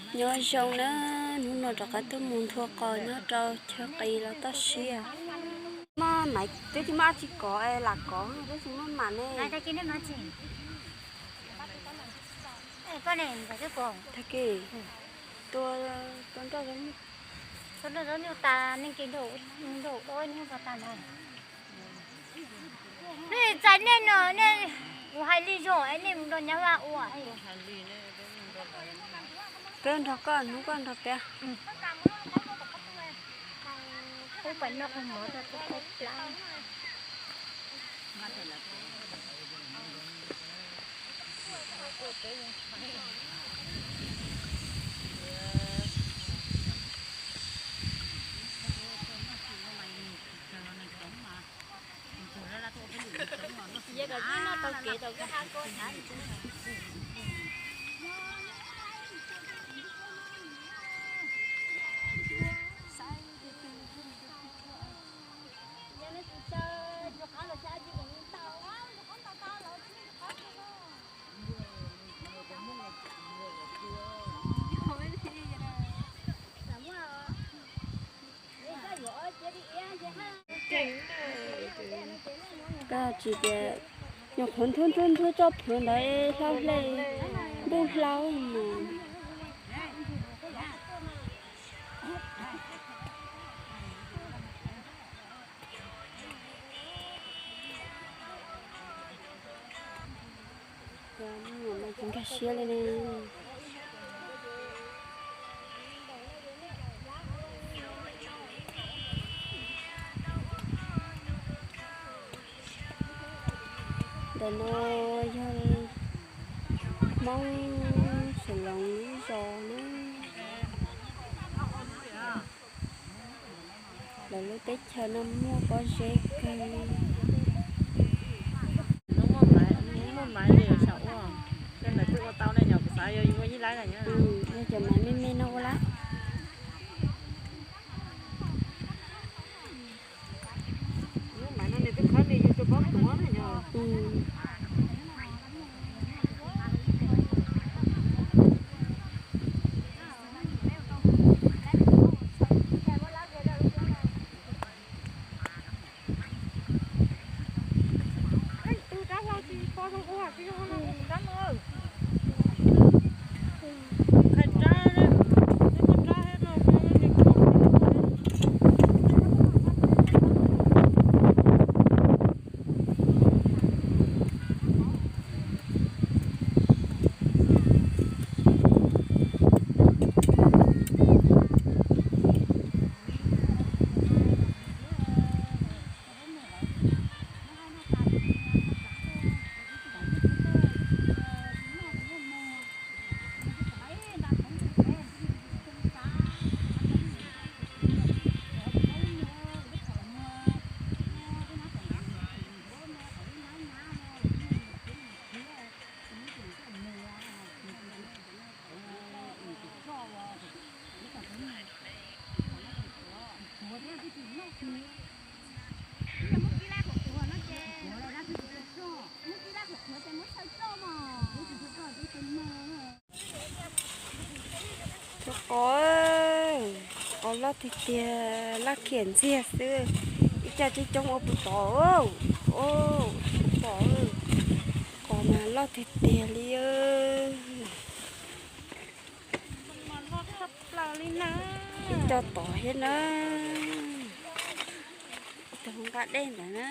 Nyob zoo na, hnub no rov qab tuaj mus nthua qos nyob rau chaw qis los toj siab. Muaj maiv twb tsis muaj dab tsi kov, lam kov twb tsis muaj maiv ne. Tag kis tua, tua nroj, tua nroj tas, neeg ces nraum ub nraum ub tas ntag. Nej txais nej no, nej, kuv hais li zoo es nej mus nrog nyab vaj ua. Peb nrog koj, hnub koj nrog peb. Ub, pais noj qhov mov rau tus peb plab. Koj tsis tias nyuam qhuav nthub nthub nthub tsob plhuav ntawd hlauj hle, npuj hlauj no. Nkag siab li ne. Ntawm no yog Hmoob Xeem Loos lub zos na. Lawv lub teb chaws no muaj pob zeb kawg li. Muaj maiv li saum ua, yog lawv twb ua tau ne, yog kuv xav yog yus ua ib lab. Yog cov maiv me me no ua lab. Qos, qos loj tiag tiag, laj khiam ntxiag xwb. Ib co coob coob ua puas tod, ua puas tod, qos mas loj tiag tiag li. Ib co tod thiab na. Tus nqa dej ntawd na.